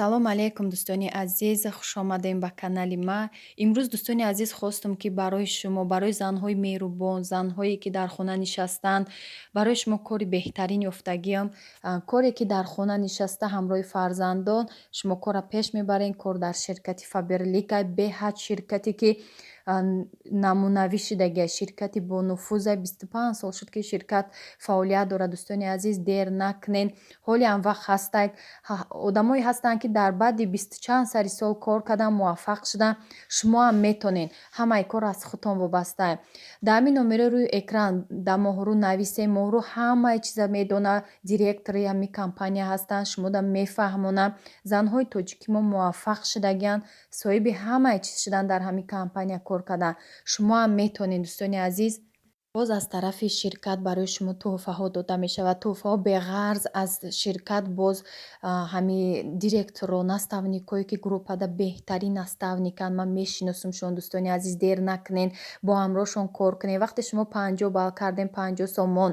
Ассалому алайкум, дӯстони азиз, хушомадем ба канали ма. Имрӯз, дӯстони азиз, хостум, ки барои шумо, барои занҳои меҳрубон, занҳое, ки дар хона нишастанд, барои шумо кори беҳтарин ёфтагиам. Коре, ки дар хона нишаста, ҳамроҳи фарзандон шумо корра пеш мебарем. Кор дар ширкати Фаберлика, беҳад ширкате, ки намунавӣ шидагия, ширкати бонуфуза. 25 сол шуд, ки ширкат фаъолият дорад. Дӯстони азиз, дер накунен, ҳолиам вақт ҳастак. Одамое ҳастанд, ки дар баъди бисту чанд сари сол кор кардан муваффақ шуданд. Шумоам метонед, ҳамаи кор аз худтон вобаста. Дар ҳамин номерои рӯи экран да Моҳрӯ нависем. Моҳрӯ ҳамаи чиза медонад, директори ҳамин компания ҳастанд, шумода мефаҳмонанд. Занҳои тоҷики мо муваффақ шудагианд, соҳиби ҳамаи чиз шуданд, дар ҳамин компания кор кардан. Шумоам метонед, дӯстони азиз. Боз аз тарафи ширкат барои шумо тӯҳфаҳо дода мешавад. Тӯҳфаҳо беғарз аз ширкат, боз ҳами директоро, наставникое, ки группада беҳтарин наставниканд, ман мешиносумшон. Дӯстони азиз, дер накунен, бо ҳамроҳшон кор кунед. Вақте шумо 50 балл кардем, 50 сомон,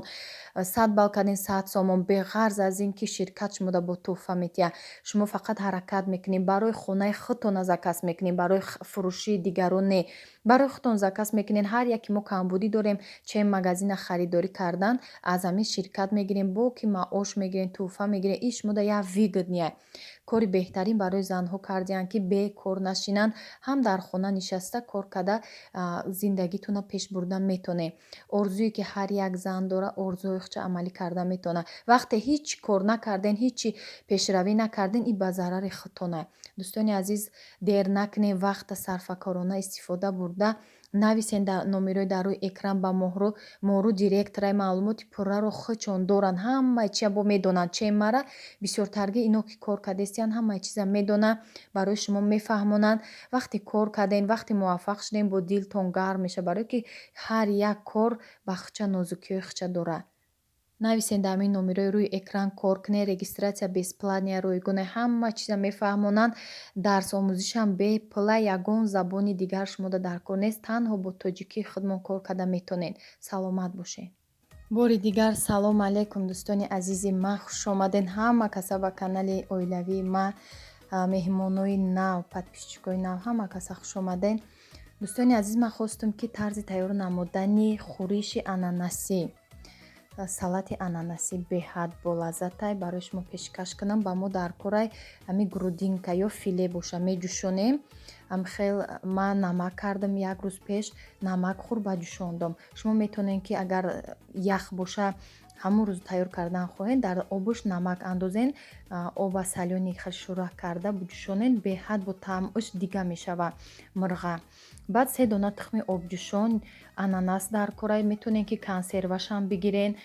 100 балл кардем, 100 сомон, беғарз аз ин ки ширкат шумода бо тӯҳфа метиҳад. Шумо фақат ҳаракат мекунед, барои хонаи худтона заказ мекунед, барои фурӯшии дигарон не, барои худтон заказ мекунед. Ҳар яке мо камбудӣ дорем, че магазина харидорӣ кардан, аз ҳамин ширкат мегирем, бо ки маош мегирем, тӯҳфа мегирем. Ин шумода як выгодный кори беҳтарин барои занҳо кардианд, ки бекор нашинанд, ҳам дар хона нишаста кор карда, зиндагитонро пеш бурда метонед. Орзуе, ки ҳар як зан дорад, орзуҳои худша амалӣ карда метавонад. Вақте ҳеҷ кор накарден, ҳечи пешравӣ накарден, ин ба зарари худтона. Дӯстони азиз, дер накунед, вақта сарфакорона истифода бурда, нависен дар номерои дар рӯи экран ба Моҳрӯ. Моҳрӯ директораи, маълумоти пурраро худшон доранд, ҳамаи чия бо медонанд. Че мара бисёртарги ино, ки кор кардестиянд, ҳамаи чиза медонанд, барои шумо мефаҳмонанд. Вақте кор кардем, вақте муваффақ шудем, бо дилтон гарм мешавад, барое ки ҳар як кор ба худша нозукиҳои худша дорад. Нависен дар ҳамин номерои рӯи экран, кор кунед. Регистрация бесплатная, ройгона, ҳама чиза мефаҳмонанд. Дарс омӯзишам бепула, ягон забони дигар шумода дар кор нест, танҳо бо тоҷикии худмон кор карда метонед. Саломат бошед. Бори дигар салом алейкум, дӯстони азизи ман, хушомадед ҳама каса ба канали оилавии ман. Меҳмонои нав, подписчикои нав, ҳама каса хушомадед. Дӯстони азиз, ман хостум, ки тарзи тайёр намудани хӯриши ананасӣ, салати ананасӣ, беҳад болаззатай, барои шумо пешкаш кунам. Ба мо дар корай ҳами грудинка ё филе боша, меҷӯшонем. Хел ман намак кардам, як рӯз пеш намак хӯр ба ҷӯшондам. Шумо метавонед, ки агар ях боша, ҳамон рӯз тайёр кардан хоҳед, дар обуш намак андозен, оба солёный хел шӯра карда буҷӯшонед, беҳад бо таъмаш дига мешавад мирға. Баъд се дона тухми обҷӯшон, ананас дар корай, метавонед, ки консервашам бигирен,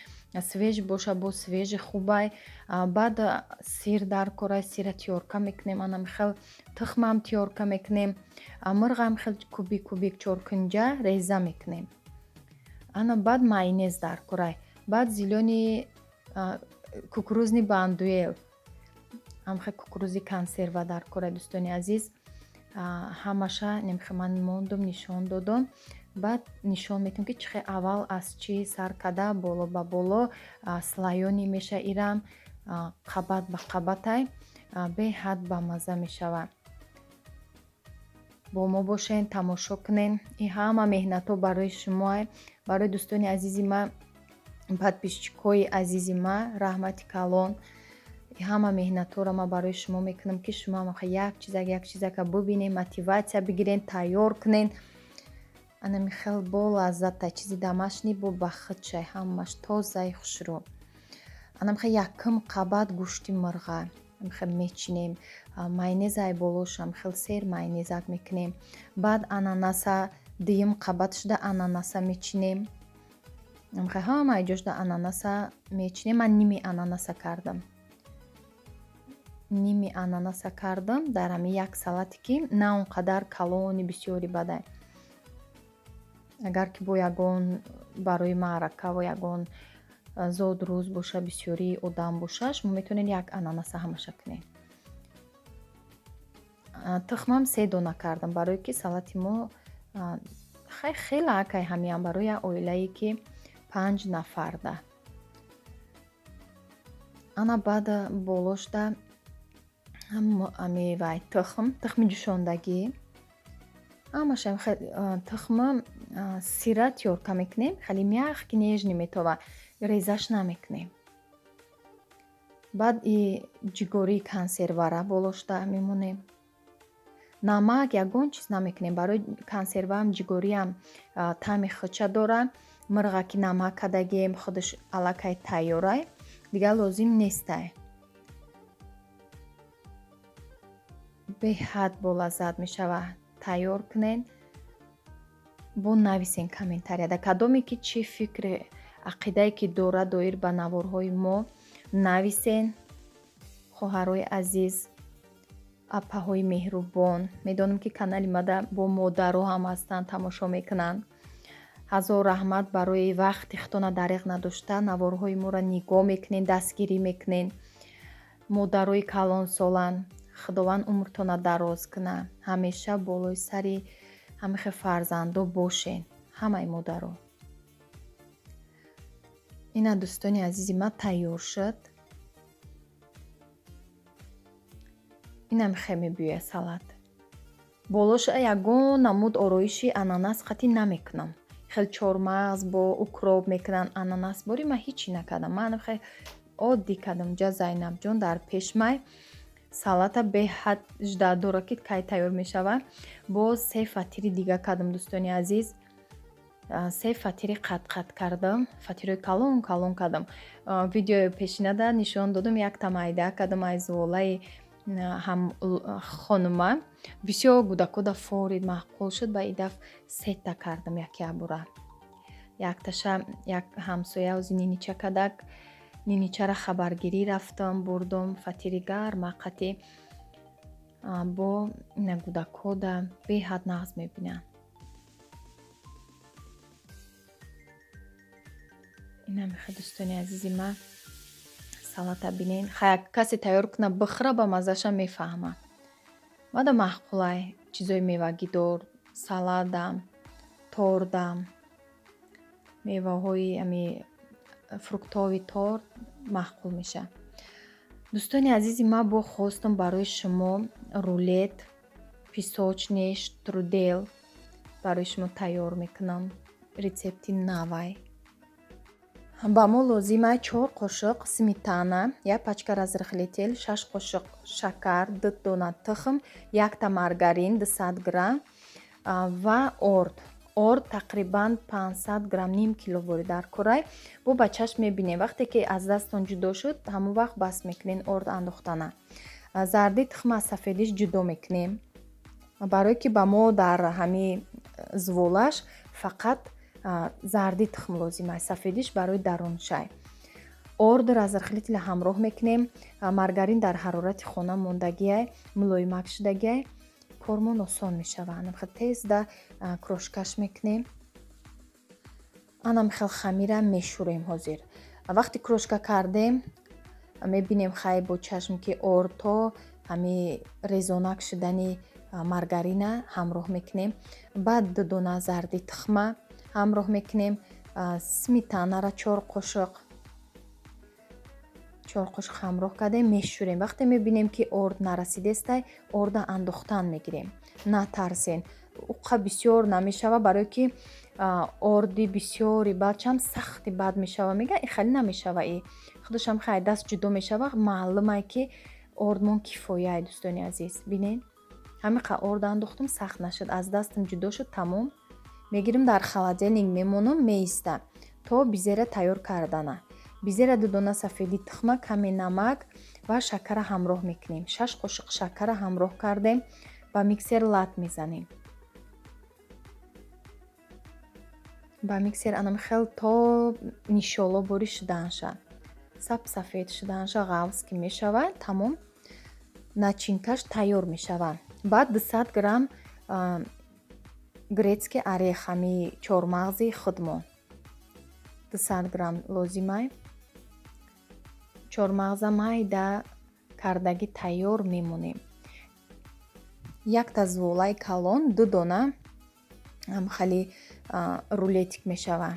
свежий боша, бо свежий хубай. Баъд сир дар корай, сира тёрка мекунем, анамихел тухмам тёрка мекунем, мирғам хел кубик кубик, чоркунҷа реза мекунем. Ана баъд майонез дар корай, баъд зелёный кукурузный бондюэль, ҳамхел кукурузи консерва дар корай. Дӯстони азиз, ҳамаша немхел ман мондум, нишон додам. Баъд нишон медиҳем, ки чӣ хел аввал аз чӣ сар карда, боло ба боло слоёный меша, ирам қабат ба қабатай, беҳад бамазза мешавад. Бо мо бошен, тамошо кунен. Ин ҳама меҳнатҳо барои шумоа, барои дӯстони азизи ман, подписчикҳои азизи ман, раҳмати калон. Ҳама меҳнатҳоро ман барои шумо мекунам, ки шумо як чизак, як чизака бубинед, мотивация бигирен, тайёр кунен. Анами хел бо лаззата, чизи домашний, бо бахтчай, ҳамаш тозаи хушрӯ. Анамихел якум қабат гӯшти мирға хел мечинем, майонезаи болошам хел сер майонезак мекунем. Баъд ананаса, дуюм қабат шуда ананаса мечинем, ҳамаи ҷошда ананаса мечинем. Ман ними ананаса кардам, ними ананаса кардам дар ҳами як салате, ки на он қадар калони бисёри бадай. Агар ки бо ягон барои маърака ва ягон зодрӯз боша, бисёрии одам боша, шумо метавонед як ананаса ҳамаша кунед. Тухмам се дона кардам, барое ки салати мо хеле акай ҳамиам, барои як оилае, ки панҷ нафарда. Ана баъд болошда Ами вай тухм, тухми ҷӯшондагӣ. Ҳамаша тухма сира тёрка мекунем, хеле мягкий, нежный метова, резаш намекунем. Баъд и ҷигории консервара болошта мемонем. Намак ягон чиз намекунем. Барои консерваам ҷигориам таъми худша дора. Мирға ки намак кардагием, худаш аллакай тайёрай, дигар лозим нестай. Беҳад болаззат мешавад. Тайёр кунен, бо нависен комментарияда. Кадоме ки чӣ фикри ақидае ки дорад доир ба наворҳои мо, нависен. Хоҳарои азиз, апаҳои меҳрубон, медонам ки канали мада бо модаро ҳам ҳастанд, тамошо мекунанд. Ҳазор раҳмат барои вақти худтона дариғ надошта наворҳои моро нигоҳ мекунен, дастгирӣ мекунен. Модарои калонсоланд, Худованд умртона дароз кунад. Ҳамеша болои сари ҳамихе фарзандо бошен, ҳамаи модаро. Ина дӯстони азизи ман тайёр шуд. Инам хе мебиёяд салат. Болоша ягон намуд ороиши ананас қатӣ намекунам. Хел чормағз бо укроп мекунанд, ананас бори ман ҳичи накардам. Ман хе оддӣ кардам. Ҷа Зайнабҷон дар пешмай салата беҳад жда дора ки кай тайёр мешавад. Боз се фатири дига кардам дӯстони азиз. Се фатири қат-қат кардам, фатирои калон калон кардам. Видеои пешинада нишон додам, якта майда кардам аз зуволаи ҳам хонума. Бисёр гудакода форид маъқул шуд, ба и даф сета кардам якябура. Якташа як ҳамсоя ози нинича кадак, ниничара хабаргирӣ рафтам, бурдум фатири гарма қати бо ина гудакода беҳад нағз мебинанд. Ина мехе дӯстони азизи ман салата бинен. Хай касе тайёр куна бихӯра, ба маззаша мефаҳма. Мада маъқулай чизои мевагидор, саладам, тордам, меваҳои ами фруктови торт маъқул мешавад. Дӯстони азизи ман, бо хостам барои шумо рулет, песочный штрудел барои шумо тайёр мекунам. Рецепти навай. Ба мо лозима 4 қошуқ сметана, як пачка разрыхлитель, 6 қошуқ шакар, 2 дона тухм, якта маргарин 200 грамм ва орд. Орд тақрибан 500 грамм, ним кило бори дар курай. Бо ба чашм мебинем, вақте ки аз дасттон ҷудо шуд, ҳамон вақт бас мекунен орд андохтана. Зарди тухм аз сафедиш ҷудо мекунем, барое ки ба мо дар ҳами зуволаш фақат зарди тухм лозим аст, сафедиш барои даруншай. Орд разрыхлителя ҳамроҳ мекунем. Маргарин дар ҳарорати хона мондагиай, мулоимак шудагиай, кормон осон мешавад. Анамхел тезда крошкаш мекунем. Анамхел хамира мешӯрем ҳозир. Вақти крошка кардем, мебинем хай бо чашм ки орд то ҳами резонак шудани маргарина ҳамроҳ мекунем. Баъд 2 дона зарди тухма ҳамроҳ мекунем, сметанара 4 қошуқ, 4 қошуқ ҳамроҳ кардем, мешӯрем. Вақте мебинем ки орд нарасидестай, орда андохтан мегирем. Натарсен, уқа бисёр намешава, барое ки орди бисёри бачам сахти бад мешава. Мега и хеле намешава, и худашам хай даст ҷудо мешава. Маълумай ки ордмон кифояй, дӯстони азиз. Бинен, ҳамиқа орд андохтам, сахт нашуд, аз дастам ҷудо шуд, тамом. Мегирим дар холодильник мемонам, меиста то бизера тайёр кардана. Бизера 2 дона сафеди тухма, каме намак ва шакара ҳамроҳ мекунем. 6 қошуқ шакара ҳамроҳ кардем, ба миксер лат мезанем. Ба миксер анам хел то нишоло бори шуданша, сап сафед шуданша ғафз ки мешавад, тамом, начинкаш тайёр мешавад. Баъд 200 грамм грецкий орех, ҳами чормағзи худмон 200 грамм лозимай. Чормағза майда кардагӣ тайёр мемонем. Якта зуволаи калон 2 дона хали рулетик мешавад.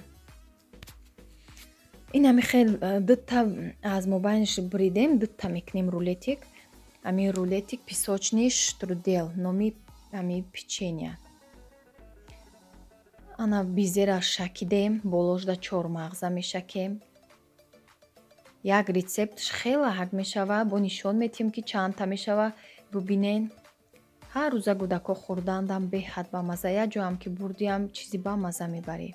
Ин ҳами хел дута аз мобайнаш буридем, дута мекунем рулетик. Ҳамин рулетик песочный штрудел номи ҳамин печенья. Ана безера шакидем, болошда чормағза мешакем. Як рецептш хеле ҳак мешава, бо нишон метиҳем, ки чандта мешава. Бубинен, ҳар рӯза кӯдакҳо хӯрдандам беҳад бамазза. Як ҷоам ки бурдиам, чизи бамазза мебарӣ.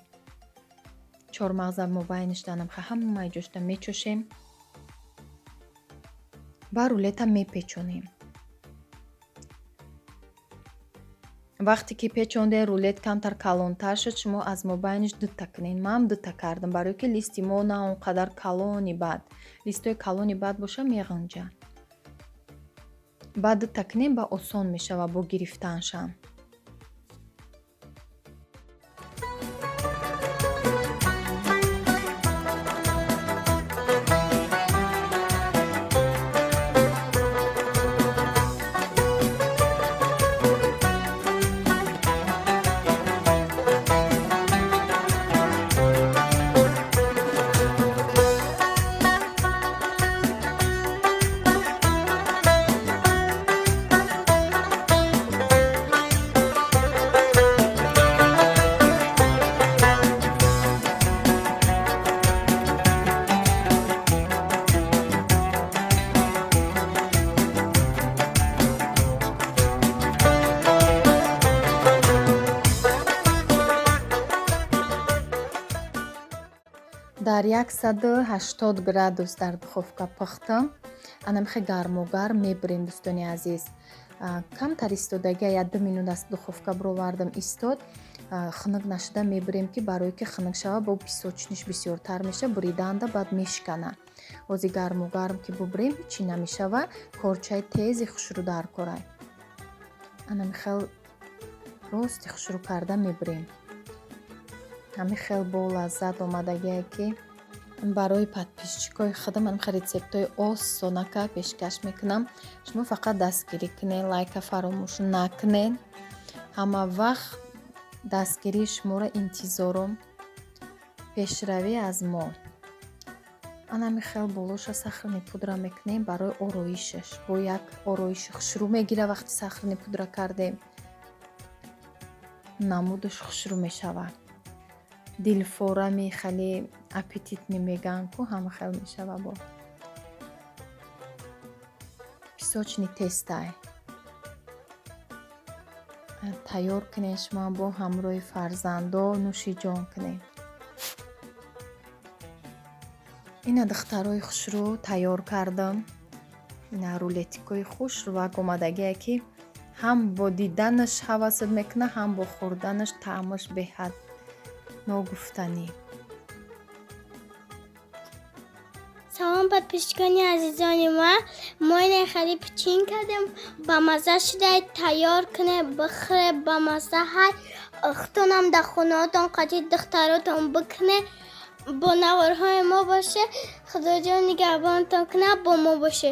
Чормағза мобайниш данамха ҳамаи ҷошта мечошем. Ба рулета мепечонем. Вақте ки печонде, рулет камтар калонтар шуд, шумо аз мобайниш дута кунед. Манам дута кардам, барое ки листи мо на он қадар калони бад. Листои калони бад боша, меғунҷад. Баъд дута кунем, ба осон мешава бо гирифтаншам. Дар 180 градус дар духовка пухтам. Анамихе гармогарм мебирем, дӯстони азиз. Камтар истодагия, як ду минут аз духовка бировардам, истод. Хунук нашуда мебирем, ки барое ки хунук шава, бо песочный ш бисёртар меша, буриданда баъд мешикана. Ози гармогарм ки бубирем, ҳечи намешава. Корчаи тези хушрӯ дар корай. Анамихел рости хушрӯ карда мебирем. Ҳамин хел бо лаззат омадагие, ки барои подписчик ои худам ҳамин рецептҳои осонака пешкаш мекунам. Шумо фақат дастгирӣ кунед, лайка фаромӯш накунед. Ҳама вақт дастгирии шуморо интизорум. Пешравӣ аз мо. Ана ҳамин хел болоша сахарный пудра мекунем барои ороишаш. Бо як ороиши хушрӯ мегира. Вақти сахарный пудра кардем, намудаш хушрӯ мешавад. Дилфорами хеле аппетитный мегӯянд ку, ҳама хел мешава. Бо песочный тесто й тайёр кунед, шумо бо ҳамроҳи фарзандо нӯши ҷон кунед. Ина духтарои хушрӯ тайёр кардам. Ина рулетикҳои хушрӯвак омадагие, ки ҳам бо диданаш ҳавасат мекунад, ҳам бо хӯрданаш таъмаш беҳад ногуфтанӣ. Салом, подписчикони азизони ма. Мо ина хеле печин кардем, бамазза шуда, тайёр кунед, бихӯред, бамазза ҳай. Худтонам дар хонаотон қатъи духтаротон бикунед. Бо наворҳои мо боше. Худоҷон нигаҳбонтон кунад, бо мо боше.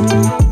Thank you.